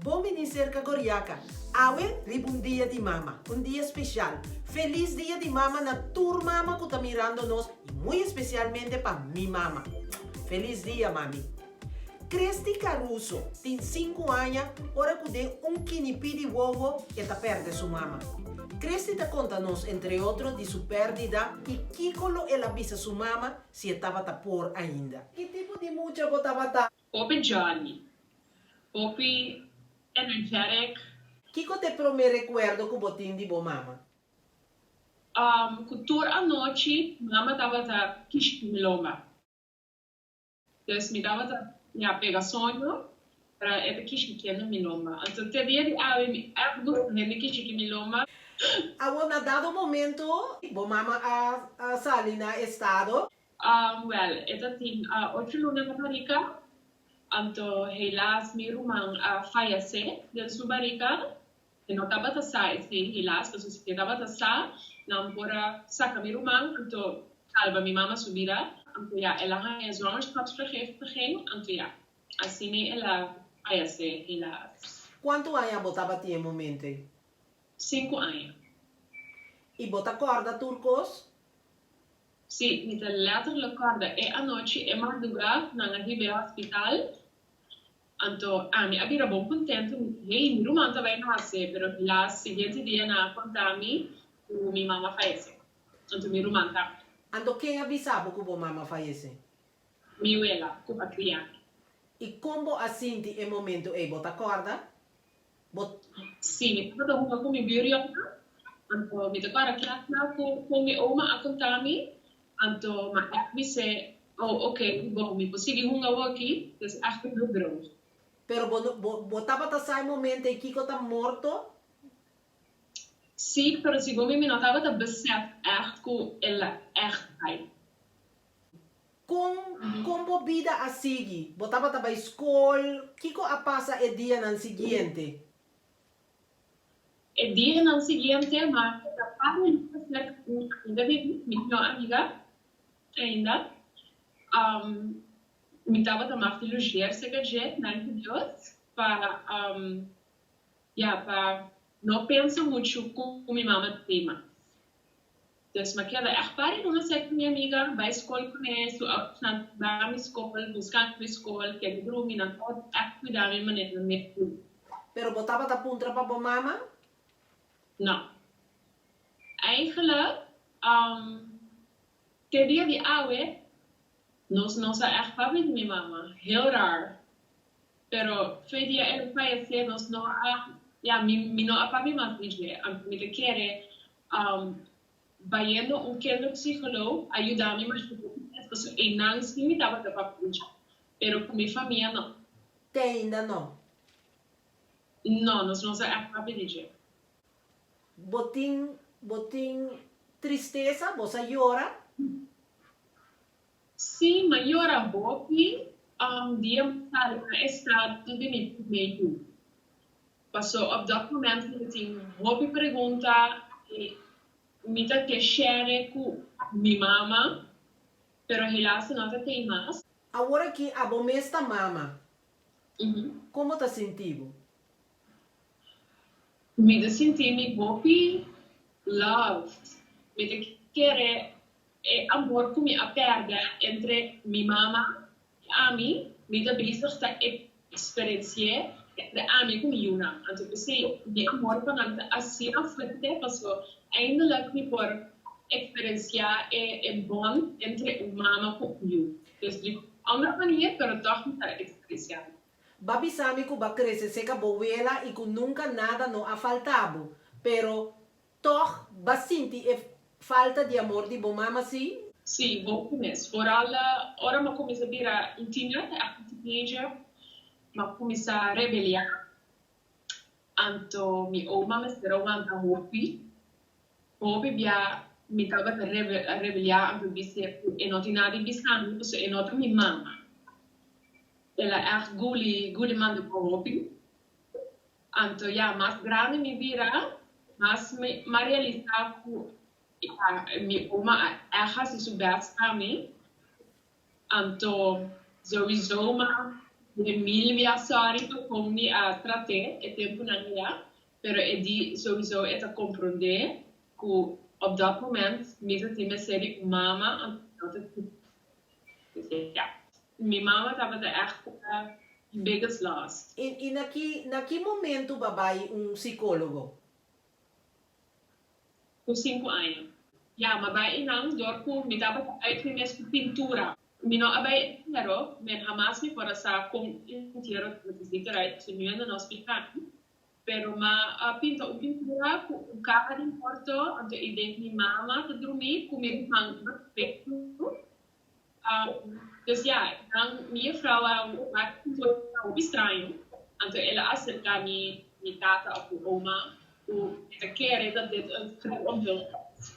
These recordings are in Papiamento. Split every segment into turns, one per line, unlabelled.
Bon bini serka Goriaka. Awe riba un dia di mama, un dia spesial. Felis dia di mama na tur mama ku ta mirando nos i muy espesialmente pa mi mama. Felis dia mami. Christy Caruso tin sinku aña ora ku den un kinipí di wowo e ta pèrdè su mama. Christy ta konta nos entre otro di su pèrdida i kiko lo el a bisa su mama si e tabata por ainda. Ki tipo di mucha bo tabata?
Hopi jolly. Hopi energetic.
Kiko ta e promé rekuerdo ku bo tin di bo mama?
Ku tur anochi mama tabata kishki mi lomba. Dus mi tabata, ya, pega soño, pero e ta kishki mi lomba. Anto te dia di awe mi ègt gusta hende kishki mi lomba.
Awor na dado momento bo mama a sali na estado.
Wèl, e ta tin ocho luna na barika. Anto helaas mi ruman a fayesé den su barika. E no tabata sa esei helaas, pasobra si e tabata sa, nan por a saka mi ruman anto salba mi mama su bida. Anto ya, el a haña zwangerschapsvergiftiging, anto ya, asina el a fayesé helaas.
Kuantu aña bo tabatin e momento ei?
Sinku aña.
I bo ta kòrda tur kos?
Sí, mi ta letterlijk kòrda e anochi, e mardugá, nan a hib'é hospital. Anto ami a bira bon kontentu, mi di, hey, mi ruman ta bai nase, pero helaas siguiente dia nan a konta mi ku mi mama fayesé. Anto mi ruman tambe.
Anto ken a bisa bo ku bo mama fayesé?
Mi wela, ku a kria mi.
I kon bo a sinti e momento ei, bo ta kòrda? Bo.
Sí, mi tabata hunga ku mi buriònan, anto mi ta kòrda kla kla ku kon mi oma a konta mi, anto m'a ègt bis'é, Oh, oké, bon, mi por sigui hunga awoki, dus ègt un bloed droog.
Pero bo no, bo, bo tabata sa e momento ei kiko ta morto?
Sí, pero segun mi mi no tabata besef ègt ku el a ègt bai.
Kon kon bo bida a sigui? Bo tabata bai skol? Kiko a pasa e dianan siguiente?
E dianan siguiente m'a keda par di luna serka un amiga di mi, mi mihó amiga ainda. Mi tabata mag di logeer serka dje, danki Dios, pa ya pa no pensa muchu ku mi mama ta tin mas. Dus m'a keda ègt par di luna serka mi amiga, bai skol kuné, su ouders ba mi skol, buska mi skol, keda drumi, nan tabata ègt kuida mi manera nan mes yu.
Pero bo tabata puntra pa bo mama?
No. Eigenlijk, te dia di awe, nos no sa ègt papia di mi mama. Heel raar. Pero fe dia el a fayesé nos no a, ya, mi mi no a papia mas di dje. Anto mi ta kere bayendo un kinderpsycholoog a yuda mi masha hopi mes pasobra einan si mi tabata papia di dje, pero ku mi famia no.
Te ainda no?
No, nos no sa ègt papia di dje.
Bo tin bo tin tristesa? Bo sa yora?
Sí, m'a yora hopi dia mi sali na estado di mi promé yu. Paso op dat moment mi ta tin hopi pregunta i mi ta ke share ku mi mama, pero helaas e no ta tei mas.
Awor aki abo mes ta mama, kon bo ta sinti bo?
Mi ta sinti mi hopi loved. Mi ta kere E amor ku mi a pèrdè entre mi mama i ami, mi ta bezig ta eksperensi'é entre ami ku mi yunan. Anto p'esei mi amor pa nan ta asina fuerte paso eindelijk mi por eksperensiá e e bond entre un mama ku un yu. Dus di un otro manier pero tòg mi ta eksperensiá.
Ba bisa mi ku ba krese seka bo wela i ku nunka nada no a falta bo, pero Tòg b'a sinti e falta di amor di bo mama, sí?
Sí, hopi mes. Foral ora m'a kuminsá bira un tiener, ègt un teenager, m'a kuminsá rebeliá. Anto mi oma mester a wanta hopi. Hopi bia mi tabata rebeliá anto bis'é ku e no tin nada di bisa mi pasobra e no ta mi mama. El a ègt guli guli manda pa hopi. Anto ya, mas grandi mi bira, mas mi a realisá ku ya, mi oma a ègt hasi su bèst pa mi. Anto souiso m'a Mil bia sòri pa kon mi a trat'é e tempunan ayá, pero e di souiso e ta komprondé ku op dat moment mi ta tin mester di un mama anto no ta tin. Dus ya, mi mama tabata ègt mi biggest loss.
I na ki na ki momentu bo a bai un sikólogo?
Ku sinku aña. Ya, m'a bai einan dor ku mi tabata uit mi mes ku pintura. Mi no a bai entiero, men hamas mi por a sa kon entiero tabata ziet eruit, so nu no splika mi. Pero m'a a pinta un pintura ku un kaha di morto, anto i den mi mama ta drumí ku mi ruman riba pechu. Dus ya, einan mi juffrouw a wak e pintura hopi straño, anto el a aserka mi mi tata of mi oma ku e ta kere dat dit een grap om hulp is.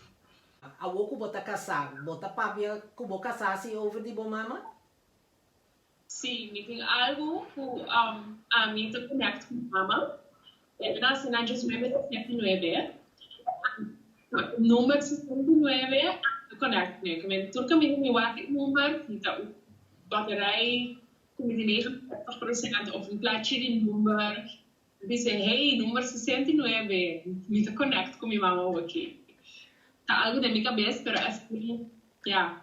Awor ku bo ta kasá, bo ta papia ku bo kasá si over di bo mama?
Sí, mi tin algu ku ami ta connect ku mi mama. El a nase na diesnuebe sesenta i nuebe. E number 69 ami ta connect ku ne. Ku tur kaminda mi wak e number, mi ta un baterij ku mi tin 59% of un plachi di number. Mi bisa, hey, number 69, mi ta connect ku mi mama awoki. Ta algu den mi kabes, pero asina, ya.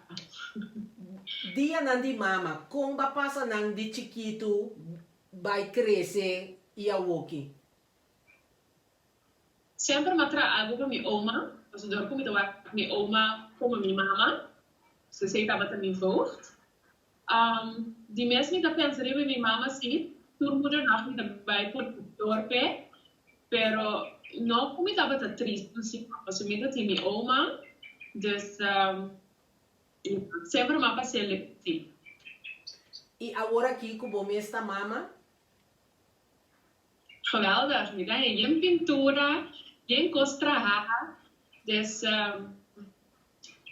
Dianan di mama, kon ba pasa nan di chikitu bai krese i awoki?
Semper m'a traha algu pa mi oma, pasobra dor ku mi ta wak mi oma komo mi mama, so esei tabata mi voogd. Di mes mi ta pensa riba mi mama si, tur moederdag mi ta bai por dor p'e, pero no ku mi tabata tristu si no, pasobra mi ta tin mi oma, dus semper m'a pas'é leuk si.
I awor aki ku bo mes ta mama?
Geweldig, mi ta haña yen pintura, yen kos traha, dus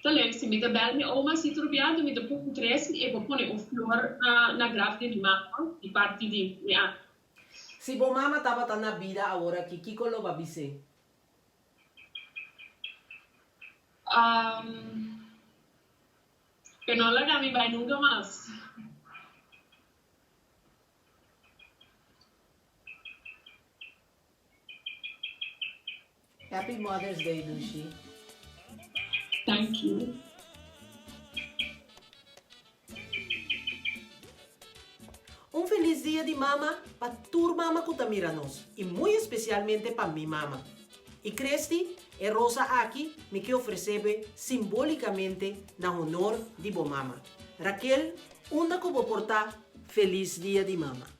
ta leuk. Si mi ta bel mi oma si tur bia, anto mi ta puntr'é si e por pone un flor na graf di mi mama di parti di mi anta.
Si bo mama tabata na bida aworakí, kiko lo bo a bis'é?
Ke no laga mi bai nunka mas.
Happy Mother's Day Dushi.
Thank you.
Un felis dia di mama pa tur mama ku ta mira nos i muy espesialmente pa mi mama. I Christy, e rosa aki mi ke ofresé bo simbolikamente na honor di bo mama. Raquel, unda ku bo por ta, felis dia di mama.